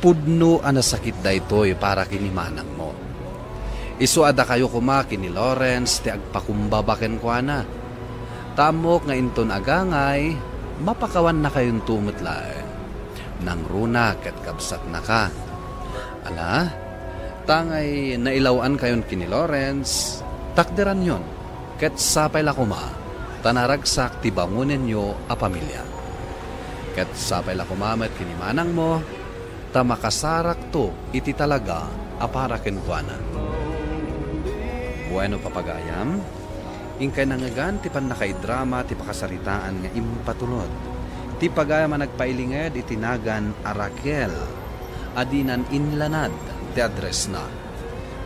pudno a nasakit daytoy para ken ni manangmo. Isu a dakayo koma ken ni Lawrence ti agpakumbaba kenkuana. Ta ammok nga inton agangay, mapakawannakayonto met laeng. Nangruna ket kabsatnaka. Ala, tangay nailaw-ankayon ken ni Lawrence, takderanyon, ket sapay la koma, ta naragsak ti bangonenyo a pamilia. Ket sapay la koma met ken ni manangmo, ta makasarakto iti talaga a para kenkuana. Bueno, papagayam, inkay nangngegan ti pannakaidrama ti pakasaritaan nga impatulod ti pagayam a nagpailinged iti nagan a Raquel a dinan inlanad ti addressna.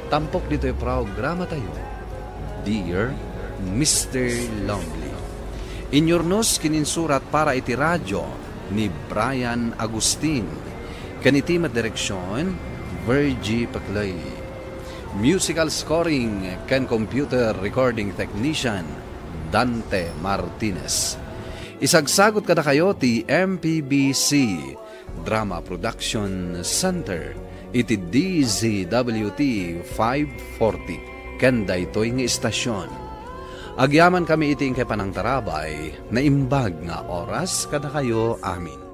Tampok ditoy programatayo, Dear Mister Lonely. Inyurnos ken insurat para iti radyo ni Brian Agustin, ken iti met direksion, Virgie Paclay. Musical scoring ken computer recording technician, Dante Martinez. Isagsagot kadakayo ti M P B C Drama Production Center iti D Z W T five forty ken daytoy nga istasyon. Agyamankami iti inkay panangtarabay, naimbag nga oras kadakayo amin.